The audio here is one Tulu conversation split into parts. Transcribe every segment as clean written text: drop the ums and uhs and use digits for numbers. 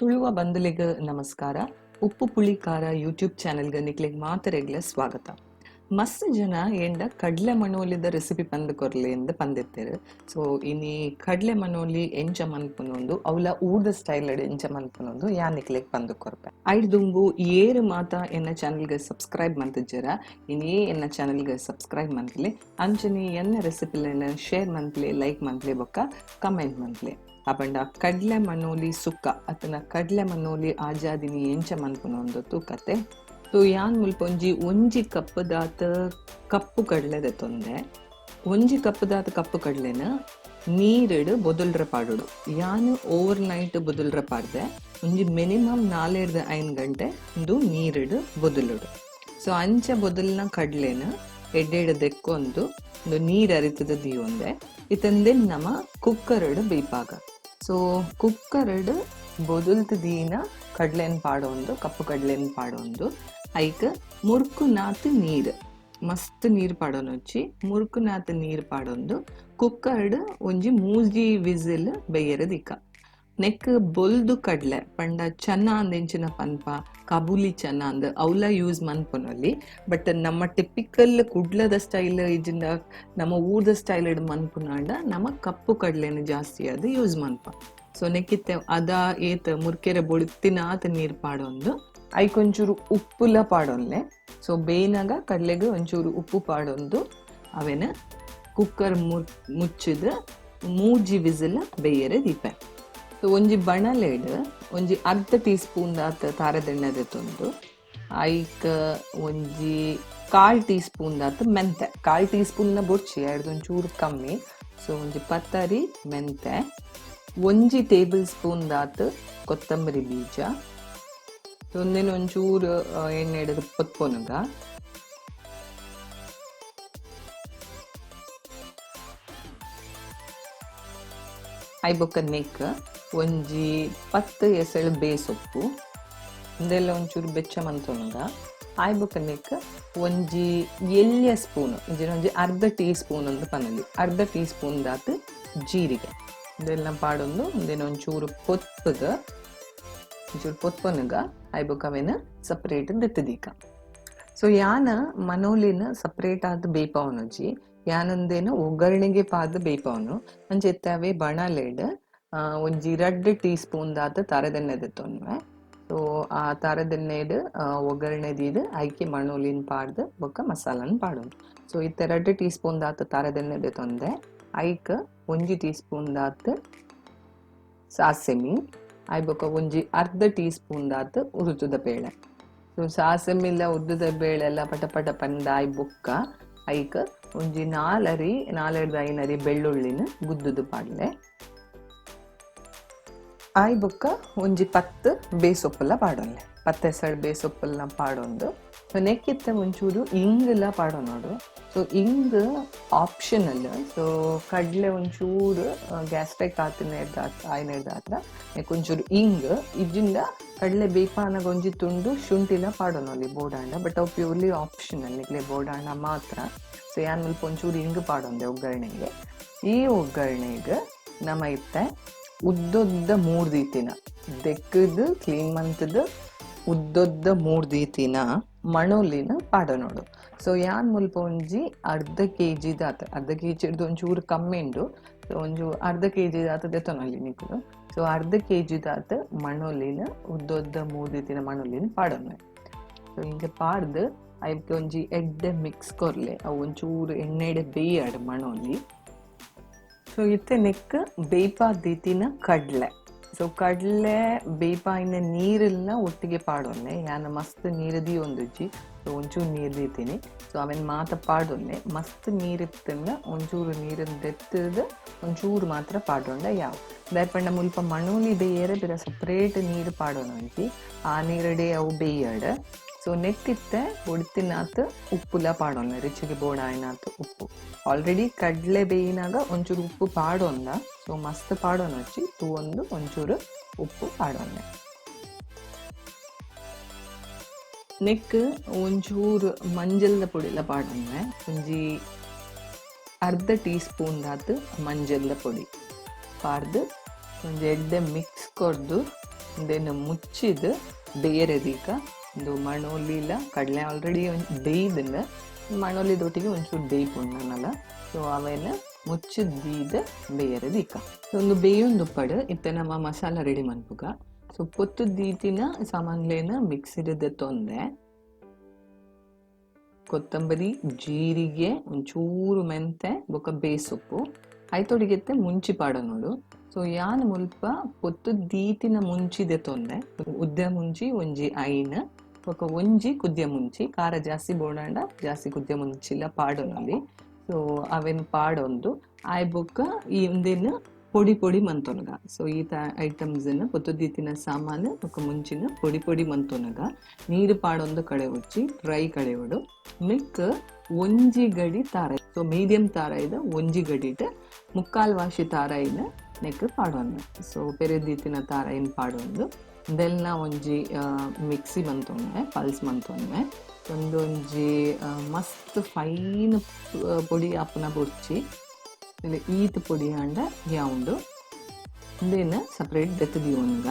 ತುಳುವ ಬಂಧುಲೆಗ್ ನಮಸ್ಕಾರ. ಉಪ್ಪು ಪುಳಿ ಖಾರ ಯೂಟ್ಯೂಬ್ ಚಾನೆಲ್ಗೆ ನಿಕ್ಲೆಗ್ ಮಾತೆರೆಗ್ಲ ಸ್ವಾಗತ. ಮಸ್ತ್ ಜನ ಎಂಡ ಕಡ್ಲೆ ಮಣೋಲಿದ ರೆಸಿಪಿ ಪಂದ್ ಕೊರ್ಲೆ ಎಂದು ಪಂದಿತ್ತೇರು. ಸೊ ಇನಿ ಕಡ್ಲೆ ಮಣೋಲಿ ಎಂಚ ಮನ್ಪುನೊಂದು ಅವಲ ಊರ್ದ ಸ್ಟೈಲ್ ಎಂಚ ಮನ್ಪುನೊಂದು ಯಾ ನಿಕ್ಲೆಗ್ ಪಂದ್ ಕೊರ್ಪೆ. ಐಡ್ ದುಂಬು ಏರು ಮಾತ ಎನ್ನ ಚಾನೆಲ್ಗೆ ಸಬ್ಸ್ಕ್ರೈಬ್ ಮಂತಿಜ್ಜರ ಇನಿಯೇ ಎನ್ನ ಚಾನೆಲ್ಗೆ ಸಬ್ಸ್ಕ್ರೈಬ್ ಮಂತ್ಲೆ, ಅಂಚನೆ ಎನ್ನ ರೆಸಿಪಿಲನ್ನ ಶೇರ್ ಮಂತ್ಲೆ, ಲೈಕ್ ಮಂತ್ಲೆ ಬೊಕ್ಕ ಕಮೆಂಟ್ ಮಂತ್ಲೆ. ಅಪಂಡ ಕಡ್ಲೆ ಮಣೋಲಿ ಸುಕ್ಕ ಅತನ ಕಡ್ಲೆ ಮಣೋಲಿ ಆಜಾದಿನಿ ಎಂಚ ಮನ್ಪುನೊಂದು ತೂಕತೆ. ಸೊ ಯಾನ್ ಮುಲ್ಪ ಒಂಜಿ ಒಂಜಿ ಕಪ್ಪುದಾತ ಕಪ್ಪು ಕಡ್ಲೆದ ತೊಂದೆ, ಒಂಜಿ ಕಪ್ಪುದಾತ ಕಪ್ಪು ಕಡ್ಲೆನ ನೀರಿಡು ಬೊದಲ್ರ ಪಾಡೋಡು. ಯಾನ್ ಓವರ್ ನೈಟ್ ಬೊದಲ್ರ ಪಾಡ್ದೆ, ಒಂಜಿ ಮಿನಿಮಮ್ 4-5 ಗಂಟೆ ಒಂದು ನೀರಿಡು ಬೊದಲುಡು. ಸೊ ಅಂಚ ಬೊದಲ್ನ ಕಡ್ಲೆನ ಎಡ್ಡೆಡ್ ದೆಕ್ಕೊಂದು ಒಂದು ನೀರ್ ಅರಿತದ ದೀವೊಂದೆ ಇತ್ತಂದೆ ನಮ ಕುಕ್ಕರ್ಡ್ ಬೇಪಾಗ. ಸೊ ಕುಕ್ಕರ್ಡ್ ಬೊದಲ್ತ ದೀನ ಕಡ್ಲೆನ್ ಪಾಡೊಂದು, ಕಪ್ಪು ಕಡ್ಲೆನ್ ಪಾಡೊಂದು ಐಕ್ ಮುರ್ಕುನಾತ್ ನೀರ್, ಮಸ್ತ್ ನೀರ್ ಪಾಡೊನೊಚ್ಚಿ ಮುರ್ಕುನಾತ್ ನೀರ್ ಪಾಡೊಂದು ಕುಕ್ಕರ್ಡ್ ಒಂಜಿ 3 ವಿಸಿಲ್ ಬೇಯರ ದಿಕ್ಕ. ನೆಕ್ ಬೊಲ್ದು ಕಡ್ಲೆ ಪಂಡ ಚನ್ನ ಅಂದ್ ಎಂಚಿನ ಪನ್ಪ, ಕಾಬೂಲಿ ಚನ್ನ ಅಂದ್ ಅವಲ ಯೂಸ್ ಮನ್ಪುನಲ್ಲಿ. ಬಟ್ ನಮ್ಮ ಟಿಪಿಕಲ್ ಕುಡ್ಲದ ಸ್ಟೈಲ್ ಇಜಿಂದ ನಮ್ಮ ಊರ್ದ ಸ್ಟೈಲ್ ಇಡ್ ಮನ್ಪುನಾಂಡ ನಮ್ಮ ಕಪ್ಪು ಕಡ್ಲೆನ ಜಾಸ್ತಿ ಅದು ಯೂಸ್ ಮನ್ಪ. ಸೊ ನೆಕ್ಕಿತ್ತೆ ಅದ ಏತ್ ಮುರ್ಕೆರೆ ಬೊಳಿತ್ತಿನಾತ್ ನೀರ್ ಪಾಡೊಂದು ಐಕೊಂಚೂರು ಉಪ್ಪುಲ ಪಾಡೊನ್ಲೆ. ಸೊ ಬೇಯ್ನಾಗ ಕಡ್ಲೆಗೆ ಒಂಚೂರು ಉಪ್ಪು ಪಾಡೊಂದು ಅವೇನ ಕುಕ್ಕರ್ ಮುಚ್ಚಿದ 3 ವಿಸಿಲ್ ಬೇಯರೆ ದೀಪೆ. ಸೊ ಒಂಜಿ ಬಣಲೆಡ್ ಒಂಜಿ ಅರ್ಧ ಟೀ ಸ್ಪೂನ್ ದಾತ್ ತಾರದೆಣ್ಣೆ ತೊಂದು ಐಕ್ ಒಂಜಿ 1/4 ಟೀ ಸ್ಪೂನ್ ದಾತ್ ಮೆಂತೆ, 1/4 ಟೀ ಸ್ಪೂನ್ ನ ಬೊರ್ಚಿ ಐಡ್ದ್ ಒಂಚೂರು ಕಮ್ಮಿ. ಸೊ ಒಂಜಿ ಪತ್ತರಿ ಮೆಂತೆ, ಒಂಜಿ ಟೇಬಲ್ ಸ್ಪೂನ್ ದಾತ್ ಕೊತ್ತಂಬರಿ ಬೀಜ, ಒಂದೇನು ಒಂಚೂರು ಎಣ್ಣೆ ಹಿಡಿದು ಪೊತ್ಪೊನುಗ. I ಬೊಕ್ಕ ನೆಕ್ ಒಂಜಿ 10 ಎಸಳು ಬೇಸೊಪ್ಪು ಇಂದೆಲ್ಲ ಒಂಚೂರು ಬೆಚ್ಚ ಮಂತೊನುಗ. ಆಯ್ ಬೊಕ್ಕ ನೆಕ್ ಒಂಜಿ ಎಲ್ಯ ಸ್ಪೂನ್ ಇಂಜಿನ ಒಂಜಿ ಅರ್ಧ ಟೀ ಸ್ಪೂನ್ ಅಂತ ಪನಲಿ, ಅರ್ಧ ಟೀ ಸ್ಪೂನ್ ದಾತ್ ಜೀರಿಗೆ ಇಂದೆಲ್ಲ ಪಾಡೊಂದು ಒಂದೇನು ಒಂಚೂರು ಪೊತ್ತದ ಒಂಚೂರು ಪೊತ್ಪೊನುಗ. ಆಯ್ ಬೊಕ್ಕ ಅವೇನ ಸಪ್ರೇಟ್ ದೆತ್ತದೀಕ. ಸೊ ಯಾನ ಮನೋಲಿನ ಸಪ್ರೇಟ್ ಆದ್ ಬೇಪಾವನೊಜ್ಜಿ, ಯಾನಂದೇನು ಒಗ್ಗರಣೆಗೆ ಪಾದ ಬೇಪಾವನು. ಅಂಚೆತ್ತವೆ ಬಣಲೆಡ್ ಒಂಜಿ 2 ಟೀ ಸ್ಪೂನ್ ದಾತ್ ತಾರದೆಣ್ಣೆ ದೆತ್ತೊನ್ವೆ. ಸೊ ಆ ತಾರದೆಣ್ಣೆಡ್ ಒಗ್ಗರಣೆ ದೀದ್ ಐಕೆ ಮಣೋಲಿನ ಪಾಡ್ದು ಬೊಕ್ಕ ಮಸಾಲನ್ ಪಾಡೊಂದು. ಸೊ ಇತ್ತೆ 2 ಟೀ ಸ್ಪೂನ್ ದಾತ್ ತಾರದೆಣ್ಣೆ ದೆತ್ತೊಂದೆ, ಐಕ್ ಒಂಜಿ ಟೀ ಸ್ಪೂನ್ ದಾತ್ ಸಾಸೆಮಿ, ಆಯ್ ಬೊಕ್ಕ ಒಂಜಿ ಅರ್ಧ ಟೀ ಸ್ಪೂನ್ ದಾತ್ ಉರುತುದ ಬೇಳೆ. ಸೊ ಸಾಸೆಮಿಲ್ಲ ಉದ್ದುದ ಬೇಳೆ ಎಲ್ಲ ಪಟ ಪಟ ಪಂದ ಆಯ್ ಬೊಕ್ಕ ಐಕ್ ಒಂಜಿ 4-5 ಅರಿ ಬೆಳ್ಳುಳ್ಳಿನ ಗುದ್ದುದು ಪಾಡ್ಲೆ. ಆಯ್ ಬೊಕ್ಕ ಒಂಜಿ 10 ಬೇಸೊಪ್ಪುಲ ಪಾಡೊನ್ಲೆ, 10 ಎಸಳು ಬೇಸೊಪ್ಪುಲ್ನ ಪಾಡೊಂದು. ಸೊ ನೆಕ್ಕಿತ್ತ ಒಂಚೂರು ಇಂಗುಲ ಪಾಡೊನೋಡು. ಸೊ ಇಂಗ್ ಆಪ್ಷನಲ್. ಸೊ ಕಡ್ಲೆ ಒಂಚೂರು ಗ್ಯಾಸ್ಟ್ರಿಕ್ ಆಯ್ನೆಡ್ದಾತ್ರ ನೆಕ್ ಒಂಚೂರು ಇಂಗ್ ಇಜ್ಜಿಂದ ಕಡ್ಲೆ ಬೇಪಾನಾಗ ಒಂಜಿ ತುಂಡು ಶುಂಠಿಲ ಪಾಡೊನೊಲಿ ಬೋಡಾಂಡ, ಬಟ್ ಅವು ಪ್ಯೂರ್ಲಿ ಆಪ್ಷನಲ್, ನಿಕ್ಲೆ ಬೋಡಾಂಡ ಮಾತ್ರ. ಸೊ ಯಾನ್ ಮುಲ್ಪ ಒಂಚೂರು ಇಂಗ್ ಪಾಡೊಂದೆ ಒಗ್ಗರಣೆಗೆ. ಈ ಒಗ್ಗರಣೆಗೆ ನಮ್ಮ ಇತ್ತೆ ಉದ್ದೊದ್ದ 3 ದೀತಿನ ದೆಕ್ಕದು ಕ್ಲೀನ್ ಮಂತದ ಉದ್ದೊದ್ದ 3 ದೀತಿನ ಮಣೋಲಿನ ಪಾಡೊನೋಡು. ಸೊ ಯಾನ್ ಮುಲ್ಪ ಒಂಜಿ ಅರ್ಧ ಕೆ ಜಿ ದಾತ, ಅರ್ಧ ಕೆ ಜಿ ಒಂಚೂರು ಕಮ್ಮಿ ಉಂಡು, ಸೊ ಒಂಜು ಅರ್ಧ ಕೆ ಜಿ ದಾತ ದೆತ್ತೊನೊಲಿ ನಿಕುಲು. ಸೊ ಅರ್ಧ ಕೆ ಜಿ ದಾತ ಮಣೋಲಿನ ಉದ್ದೊದ್ದ 3 ದೀತಿನ ಮಣೋಲಿನ ಪಾಡೊನ್ವೆ. ಸೊ ಇಂಚ ಪಾಡ್ದು ಐಕ್ ಒಂಜಿ ಎಡ್ಡೆ ಮಿಕ್ಸ್ ಕೊರ್ಲೆ, ಅವು ಒಂಚೂರು ಎಣ್ಣೆಡೆ ಬೇಯಾಡು ಮಣೋಲಿ. ಸೊ ಇತ್ತೆ ನೆಕ್ ಬೇಪಾ ದೀತಿನ ಕಡ್ಲೆ. ಸೊ ಕಡ್ಲೆ ಬೇಪಾಯಿನ ನೀರೆಲ್ಲ ಒಟ್ಟಿಗೆ ಪಾಡೊನ್ನೆ, ಯಾನ ಮಸ್ತ್ ನೀರು ದೀಯೊಂದುಜ್ಜಿ. ಸೊ ಒಂಚೂರು ನೀರು ದೀತೀನಿ. ಸೊ ಅವೆನ್ ಮಾತ ಪಾಡೊನ್ನೆ, ಮಸ್ತ್ ನೀರಿತ್ತಂಡ ಒಂಚೂರು ನೀರನ್ನು ದೆತ್ತದ ಒಂಚೂರು ಮಾತ್ರ ಪಾಡೊಂಡ ಯಾವ ದಾಯಪಂಡ ಮುಲ್ಪ ಮಣೋಲಿ ಬೇಯರೆ ಬಿರ ಸಪ್ರೇಟ್ ನೀರು ಪಾಡೊನೊಂಜಿ, ಆ ನೀರಡೆ ಅವು ಬೇಯಾಡ. ಸೊ ನೆಕ್ಕಿತ್ತೆ ಒಡಿತಿನಾತ್ ಉಪ್ಪುಲ ಪಾಡೊನ್ನೆ, ರುಚಿಗೆ ಬೋಡಾಯಿನಾತ್ ಉಪ್ಪು. ಆಲ್ರೆಡಿ ಕಡ್ಲೆ ಬೇಯಿನಾಗ ಒಂಚೂರು ಉಪ್ಪು ಪಾಡೊಂದ, ಸೊ ಮಸ್ತ್ ಪಾಡೊನೊಚ್ಚಿ ತೂವೊಂದು ಒಂಚೂರು ಉಪ್ಪು ಪಾಡೊನ್ನೆ. ನೆಕ್ ಒಂಚೂರು ಮಂಜಲ್ದ ಪೊಡಿಲ ಪಾಡೊನ್ನೆ, ಒಂಜಿ ಅರ್ಧ ಟೀ ಸ್ಪೂನ್ ದಾತ್ ಮಂಜಲ್ದ ಪೊಡಿ ಪಾಡ್ದು ಒಂಜಿ ಎಡ್ಡೆ ಮಿಕ್ಸ್ ಕೊರ್ದು ಇಂದೆನ್ ಮುಚ್ಚಿದ್ ಬೇರೆ ದೀಕ ಇಂದು ಮಣೋಲಿಲ ಕಡಲೆ ಆಲ್ರೆಡಿ ಬೇಯ್ದುಂಡು ಮಣೋಲಿ ದೊಟ್ಟಿಗೆ ಒಂಚೂರು ಬೇಯ್ಪುಂಡು ಸೊ ಅವೆನ್ ಮುಚ್ಚಿದ್ ದೀದ್ ಬೇರೆ ದೀಕ. ಸೊ ಒಂದು ಬೇಯೊಂದುಪ್ಪಡು ಇತ್ತೆ ನಮ್ಮ ಮಸಾಲ ರೆಡಿ ಮನ್ಪುಗ. ಸೊ ಪೊತ್ತು ದೀತಿನ ಸಾಮಾನ್ಲೇನ ಮಿಕ್ಸಿಡ್ ತೊಂದೆ ಕೊತ್ತಂಬರಿ ಜೀರಿಗೆ ಒಂಚೂರು ಮೆಂತೆ ಬೊಕ ಬೇಸೊಪ್ಪು ಐತೊಡಿಗೆತ್ತೆ ಮುಂಚಿ ಪಾಡ ನೋಡು. ಸೊ ಯಾನ್ ಮುಲ್ಪ ಪೊತ್ತು ದೀತಿನ ಮುಂಚಿದೆ ತೊಂದೆ ಉದ್ದ ಮುಂಚಿ ಒಂಜಿ ಐನ್ ಬೊಕ ಒಂಜಿ ಕುದ್ಯ ಮುಂಚಿ ಖಾರ ಜಾಸ್ತಿ ಬೋಡಾಂಡ ಜಾಸ್ತಿ ಕುದ್ಯ ಮುಂಚಿಲ ಪಾಡೊನಲ್ಲಿ. ಸೊ ಅವೆನ್ ಪಾಡೊಂದು ಆಯ್ ಬೊಕ್ಕ ಈ ಉಂದೆನ್ ಪೊಡಿ ಪೊಡಿ ಮಂತೊನಗ. ಸೊ ಈ ಐಟಮ್ಸ್ ಪೊತ್ತು ದೀತಿನ ಸಾಮಾನು ಬೊಕ ಮುಂಚಿನ ಪೊಡಿ ಪೊಡಿ ಮಂತೊನಗ ನೀರು ಪಾಡೊಂದು ಕಡೆ ಉಚ್ಚಿ ಡ್ರೈ ಕಡೆಯೋಡು ಮಿಕ್ ಒಂಜಿ ಗಡಿ ತಾರಾಯಿ. ಸೊ ಮೀಡಿಯಂ ತಾರಾಯಿದ ಒಂಜಿ ಗಡಿಟ್ ಮುಕ್ಕಾಲ್ ವಾಶಿ ತಾರಾಯಿನ ನೆಕ್ ಪಾಡೊಂದು. ಸೊ ಪೆರೆದೀತಿನ ತಾರಾಯಿನ ಪಾಡೊಂದು ಇದೆಲ್ಲ ಒಂಜಿ ಮಿಕ್ಸಿ ಮಂತೊನ್ನೆ ಪಲ್ಸ್ ಮಂತೊನ್ನೆ ಒಂದೊಂಜಿ ಮಸ್ತ್ ಫೈನ್ ಪೊಡಿ ಆಪುನ ಬೊರ್ಚಿ ಈತ್ ಪೊಡಿ ಆಂಡ ಯಾವುಂಡು ಇಂದೇನ ಸಪ್ರೇಟ್ ದೆತ್ತ್ ದೀವೊನುಗ.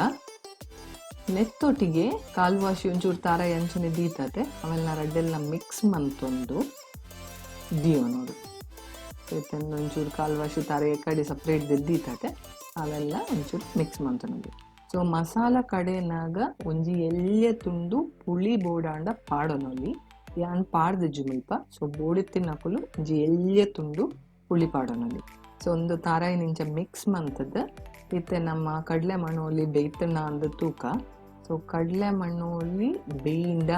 ನೆತ್ತೊಟ್ಟಿಗೆ ಕಾಲು ವಾಶಿ ಒಂಚೂರು ತಾರಾಯಿ ಅಂಚನೆ ದೀತತೆ ಅವೆಲ್ಲ ರಡ್ಡೆಲ್ಲ ಮಿಕ್ಸ್ ಮಂತೊಂದು ದೀವೊನೊಡು. ಒಂಚೂರು ಕಾಲು ವಾಶಿ ತಾರಾಯಿ ಕಡೆ ಸಪ್ರೇಟ್ ದೀತತೆ ಅವೆಲ್ಲ ಒಂಚೂರು ಮಿಕ್ಸ್ ಮಂತೊನೊಡು. ಸೊ ಮಸಾಲ ಕಡೆನಾಗ ಒಂಜಿ ಎಲ್ಯ ತುಂಡು ಪುಳಿ ಬೋಡಾಂಡ ಪಾಡೊನೊಲಿ ಯಾನ್ ಪಾಡ್ದಿಜ್ಜಿ ಮುಲ್ಪ. ಸೊ ಬೋಡಿತ್ತಿನಕುಲು ಒಂಜಿ ಎಲ್ಯ ತುಂಡು ಪುಳಿ ಪಾಡೊನೊಲಿ. ಸೊ ಒಂದು ತಾರಾಯಿ ನಿಂಚ ಮಿಕ್ಸ್ ಮಂತದ ಇತ್ತೆ ನಮ್ಮ ಕಡಲೆ ಮಣ್ಣೋಲಿ ಬೇಯ್ತಣ್ಣ ಅಂದ ತೂಕ. ಸೊ ಕಡಲೆ ಮಣ್ಣೋಲಿ ಬೇಯಿಂಡ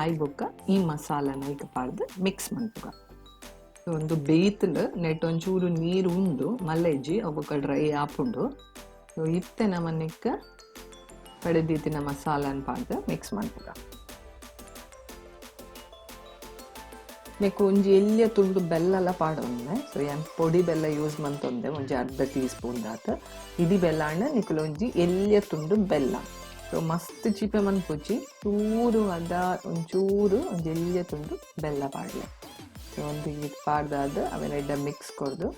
ಆಯ್ ಬೊಕ್ಕ ಈ ಮಸಾಲನ ಐಕ್ ಪಾಡ್ದು ಮಿಕ್ಸ್ ಮನ್ಪುಗ. ಸೊ ಒಂದು ಬೇಯ್ತಂಡು ನೆಟ್ ಒಂಚೂರು ನೀರು ಉಂಡು ಮಲ್ಲೆಜ್ಜಿ ಅವು ಡ್ರೈ ಆಪುಂಡು. ಸೊ ಇತ್ತೆ ನಮನೆಕ್ಕ ಕಡೆದೀತಿನ ಮಸಾಲನ್ ಪಾಡ್ದು ಮಿಕ್ಸ್ ಮನ್ಪುಗ. ನೆಕ್ ಒಂಜಿ ಎಲ್ಯ ತುಂಡು ಬೆಲ್ಲಲ ಪಾಡೊಂದೆ. ಸೊ ಯಾನ್ ಪೊಡಿ ಬೆಲ್ಲ ಯೂಸ್ ಮಂತೊಂದೆ ಒಂಜಿ ಅರ್ಧ ಟೀ ಸ್ಪೂನ್ ದಾತ್ ಇಡಿ ಬೆಲ್ಲ ಅಣ್ಣ ನಿಕುಲು ಒಂಜಿ ಎಲ್ಯ ತುಂಡು ಬೆಲ್ಲ. ಸೊ ಮಸ್ತ್ ಚೀಪೆ ಮನ್ಪುಚಿ ಚೂರು ಅದ ಒಂಚೂರು ಒಂಜಿ ಎಲ್ಯ ತುಂಡು ಬೆಲ್ಲ ಪಾಡ್ಲೆ. ಸೊ ಒಂದು ಈತ್ ಪಾಡ್ದಾದ್ ಅವೆಲ್ಲ ಎಡ್ಡೆ ಮಿಕ್ಸ್ ಕೊರ್ದು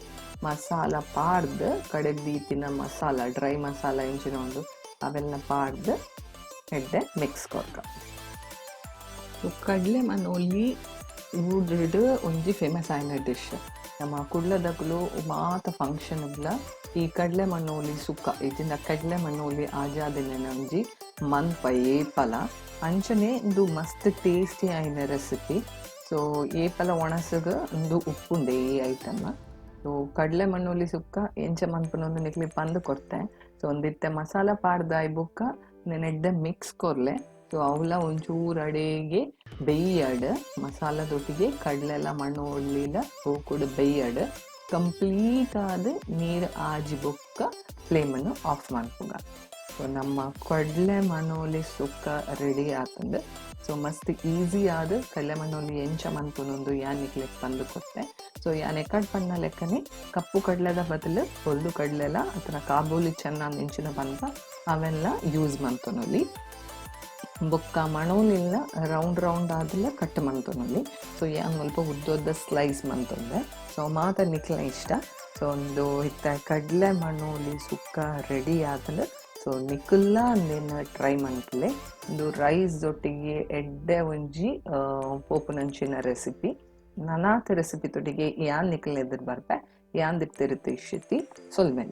ಮಸಾಲ ಪಾಡ್ದು ಕಡೆದೀತಿನ ಮಸಾಲ ಡ್ರೈ ಮಸಾಲ ಇಂಚಿನ ಒಂದು ಅವೆಲ್ಲ ಪಾಡ್ದು ಎಡ್ಡೆ ಮಿಕ್ಸ್ ಕೊರ್ಕ. ಸೊ ಕಡಲೆ ಮನೋಲಿ ಊರ್ಡ್ ಒಂಜಿ ಫೇಮಸ್ ಆಯಿನ ಡಿಶ್. ನಮ್ಮ ಕುಡ್ಲದಕುಲು ಮಾತ ಫಂಕ್ಷನ್ ಈ ಕಡಲೆ ಮಣ್ಣೋಲಿ ಸುಕ್ಕ ಇಜಿಂದ ಕಡಲೆ ಮಣ್ಣೋಲಿ ಆಜಾದಿನ ಒಂಜಿ ಮನ್ಪ ಏಪಲ ಅಂಚನೆ ಇಂದು ಮಸ್ತ್ ಟೇಸ್ಟಿ ಆಯಿನ ರೆಸಿಪಿ. ಸೊ ಏಪಲ ಒಣಸಗ ಇಂದು ಉಪ್ಪುಂಡೆ ಈ ಐಟಮ್. ಸೊ ಕಡಲೆ ಮಣ್ಣೋಲಿ ಸುಕ್ಕ ಎಂಚ ಮನ್ಪುನೊಂದು ನಿಕ್ಲಿ ಪಂದ್ ಕೊರ್ತೆ. ಸೊ ಒಂದಿತ್ತೆ ಮಸಾಲ ಪಾಡ್ದಾಯ್ ಬೊಕ್ಕ ನೆನೆಡ್ಡೆ ಮಿಕ್ಸ್ ಕೊರ್ಲೆ. ಸೊ ಅವಲ ಒಂಚೂರು ಅಡೆಗೆ ಬೇಯ್ಯಾಡ್ ಮಸಾಲದೊಟ್ಟಿಗೆ ಕಡಲೆಲ್ಲ ಮಣ್ಣು ಒಡ್ಲಿಲ್ಲ ಹೋಗ್ಕೊಡು ಬೇಯ್ಯಾಡ್ ಕಂಪ್ಲೀಟ್ ಆದ ನೀರು ಆಜಿ ಬೊಕ್ಕ ಫ್ಲೇಮನ್ನು ಆಫ್ ಮಾಡ್ಪುಗ. ಸೊ ನಮ್ಮ ಕಡಲೆ ಮಣ್ಣೋಲಿ ಸುಕ್ಕ ರೆಡಿ ಆತಂದು. ಸೊ ಮಸ್ತ್ ಈಸಿ ಆದ ಕಡಲೆ ಮಣ್ಣೋಲಿ ಎಂಚ ಮನ್ಪುನೊಂದು ಯಾನ್ ನಿಕ್ಲೆಗ್ ಪಂದ್ ಕೊರ್ತೆ. ಸೊ ಯಾನ್ ಎಕ್ಕಡ್ ಪಣ್ಣ ಲೆಕ್ಕನೆ ಕಪ್ಪು ಕಡಲೆದ ಬದಲು ಬೊಲ್ದು ಕಡಲೆಲ ಅಥವಾ ಕಾಬೂಲಿ ಚೆನ್ನ ಇಂಚಿನ ಪನ್ಪ ಅವೆಲ್ಲ ಯೂಸ್ ಮಂತೊನೊಲಿ. ಬೊಕ್ಕ ಮಣೋಲಿಲ್ಲ ರೌಂಡ್ ರೌಂಡ್ ಆದಿಲ್ಲ ಕಟ್ ಮಂತೊನೊಲಿ. ಸೊ ಯಾನ್ ಮುಲ್ಪ ಉದ್ದೊದ್ದ ಸ್ಲೈಸ್ ಮಂತೊಂದೆ. ಸೊ ಮಾತ ನಿಕ್ಲ ಇಷ್ಟ. ಸೊ ಒಂದು ಇತ್ತ ಕಡಲೆ ಮಣ್ಣೋಲಿ ಸುಕ್ಕ ರೆಡಿ ಆತಂದು. ಸೊ ನಿಕುಲ್ಲ ಅಂದೇನ ಟ್ರೈ ಮನ್ಪುಲೆ. ಒಂದು ರೈಸ್ ದೊಟ್ಟಿಗೆ ಎಡ್ಡೆ ಒಂಜಿ ಪೋಪುನಂಚಿನ ರೆಸಿಪಿ. ನನಾತ ರೆಸಿಪಿ ತೊಟ್ಟಿಗೆ ಯಾನ್ ನಿಕ್ಲ ಎದುರು ಬರ್ಪೆ ಯಾನ್ ದಿಕ್ತಿರುತ್ತೆ ಇಷ್ಟತಿ ಸೊಲ್ಮೆನ್.